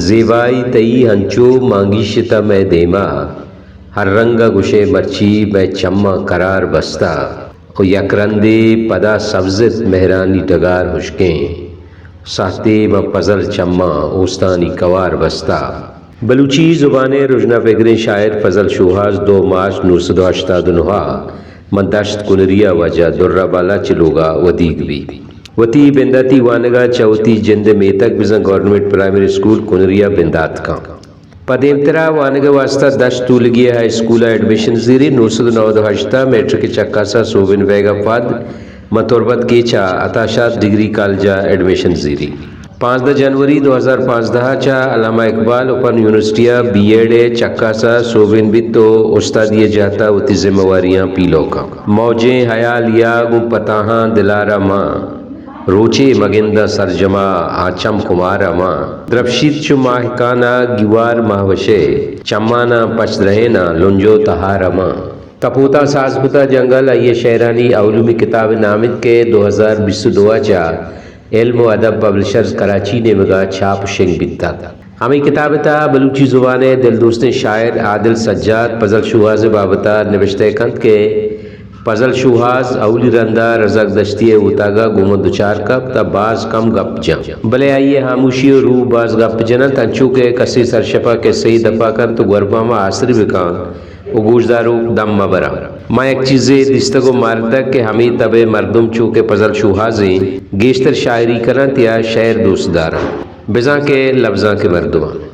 زیبائی تئی ہنچو مانگیشتہ مئے دیما، ہر رنگ ءَ گشئے مرچی مئے چماں قرار بستہ۔ و یک رندے پدا سبزت مہرانی ڈگار ہشکیں، ساہتے ماں پزل چماں اوستانی کوار بستہ۔ بلوچی زبان ءِ رژنا پگریں شاعر فضل شوہاز دو مارچ نو سد و ہشتاد و نہ ءَ ماں دشت کنری ءَ واجہ درہ بالاچ ءِ لوگ ءَ ودیگ بیت۔ وتی بنداتی وانگ ءَ چہ وتی جند ءِ میتگ بزاں گورنمنٹ پرائمری اسکول کنری ءَ بندات کن۔ پہ دیمترا وانگ ءِ واستہ دشت تولگی ءِ ہائی اسکول ءَ ایڈمیشن زیری۔ نو سد و نود و ہشت ءَ میٹرک ءِ چکاس ءَ سوبین بیگ ءَ پد ماں تربت کیچ ءَ عطا شاد ڈگری کالج ءَ ایڈمیشن زیری۔ پانزدہ جنوری دو ہزار پانزدہ ءَ چہ علامہ اقبال اوپن یونیورسٹی ءَ بی ایڈ ءِ چکاس ءَ سوبین بیت و استادی ءِ جہت ءَ وتی ذمہ واریاں پیلو کن۔ موجیں ہیال یا گوں پتاہاں دلار ءَ ماں، روچے مگنداں سرجما آ چم کمار ءَ ماں۔ درپشیت چو ماہکان ءَ گیوار ماہوشے، چماناں پچ درہیناں لنجو تہار ءَ ماں۔ کپوتاں ساز کتا جنگل آئی ءِ شعرانی اولیمی کتاب ءِ نام انت کہ دو ہزار بیست و دو ءَ چہ علم و ادب پبلشرز کراچی نیمگ ءَ چھاپ و شنگ بیتگ۔ ہمے کتاب ءِ تہا بلوچی زبان ءِ دلدوستیں شاعر عادل سجاد فضل شوہاز ءِ بابت ءَ نبشتہ کنت کہ فضل شوہاز اولی رند ءَ رزاق دشتی ءِ اوتاگ ءَ گوں من دچار کپت ءُ باز کم گپ جنت، بلے آئی ءِ ہاموشی ءِ روح باز گپ جن انت، انچو کہ کسے سرشپ ءَ کسہ ئے دپ ءَ کنت ءُ گوربام ءَ آسر بہ کنت ءُ گوشداروک دم مہ بر انت۔ ما یک چیزے دیستگ ءُ مارتگ کہ ہمے تب ءِ مردم چو کہ فضل شوہاز انت، گیشتر شاعری کن انت یا شعر دوست دار انت، بزاں کہ لبزانک ءِ مردماں۔